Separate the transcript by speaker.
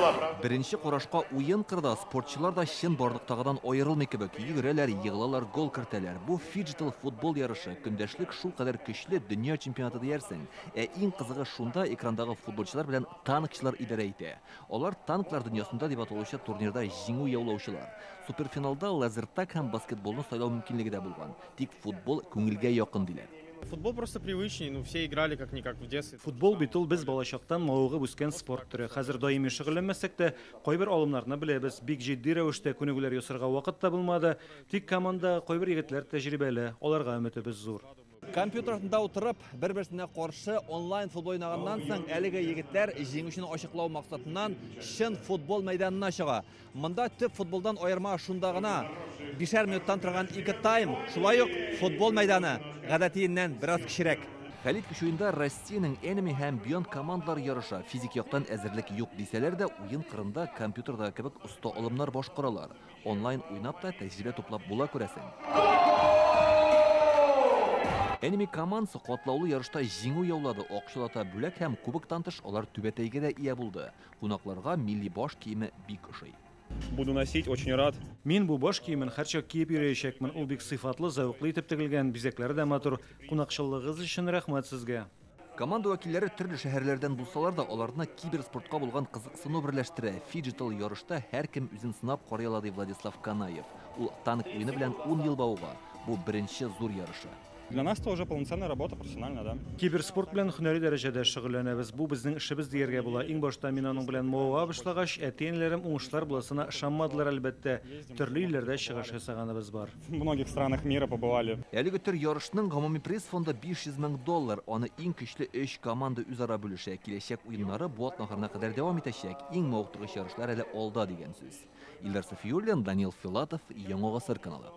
Speaker 1: была, правда.
Speaker 2: Беренче карашка уен кырда спортчылар да чынбарлыктагыдан аерылмый кебек. Йөгерәләр, егылалар, гол кертәләр. Бу фиджитал футбол ярышы. Көндәшлек шулкадәр көчле, дөнья чемпионаты диярсең. Ә иң кызыгы шунда, экрандагы футболчылар белән танкчылар идарә итә. Алар танклар дөньясында дип аталучы турнирда җиңү яулаучылар. Суперфиналда лазертаг һәм баскетболны сайлау мөмкинлеге дә булган. Тик футбол күңелгә якын диләр.
Speaker 3: Футбол просто привычнее, ну все играли как-никак в детстве.
Speaker 4: Футбол бит ул без балачактан мавыгып үскән спорт төре. Хәзер даими шөгыльләнмәсәк тә, кайбер алымнарны беләбез. Бик җитди рәвештә күнегүләр ясарга вакыт та булмады. Тик команда кайбер егетләр тәҗрибәле, аларга өметебез зур.
Speaker 2: Компьютер артында утырып, бер-берсенә каршы онлайн футбол уйнаганнан соң, әлеге егетләр җиңүчене ачыклау максатыннан чын футбол мәйданына чыга. Монда төп футболдан аерма шунда гына. Бишәр минуттан торган ике тайм, шулай ук футбол мәйданы гадәтиеннән бераз кечерәк. Хәлиткеч уенда Россиянең Enemy һәм Beyond командалары ярыша. Физик яктан әзерлек юк дисәләр дә, уен кырында компьютердагы кебек оста алымнар башкаралар. Онлайн уйнап та тәҗрибә туплап була, күрәсең. Enemy командасы катлаулы ярышта җиңү яулады. Акчалата бүләк һәм кубоктан тыш алар түбәтәйгә дә ия булды. Кунакларга милли баш киеме бик ошый.
Speaker 3: Буду носить, очень рад.
Speaker 4: Мин бу баш киемен һәрчак киеп йөриячәкмен. Ул бик сыйфатлы, зәвыклы итеп тегелгән, бизәкләре дә матур. Кунакчыллыгыгыз өчен рәхмәт сезгә.
Speaker 2: Команда вәкилләре төрле шәһәрләрдән булсалар да, аларны киберспортка булган кызыксыну берләштерә. Фиджитал ярышта һәркем үзен сынап карый ала, ди Владислав Канаев. Ул танк уены белән 10 ел мавыга. Бу беренче зур ярышы.
Speaker 3: Для нас это уже полноценная работа, профессиональная, да.
Speaker 4: Киберспорт белән һөнәри дәрәҗәдә шөгыльләнәбез. Бу безнең эшебез дияргә була. Иң башта мин аның белән мавыга башлагач, әти-әниләрем уңышлар буласына ышанмадылар, әлбәттә. Төрле илләрдә чыгыш ясаганыбыз бар.
Speaker 3: В многих странах мира побывали.
Speaker 2: Әлеге төр ярышның гомуми приз фонды 500 мең доллар. Аны иң көчле өч команда үзара бүлешә. Киләчәк уеннары бу атна ахырына кадәр дәвам итәчәк. Иң мавыктыргыч ярышлар әле алда дигән сүз. Илдар Сафиуллин, Данил Филатов, Яңа Гасыр каналы.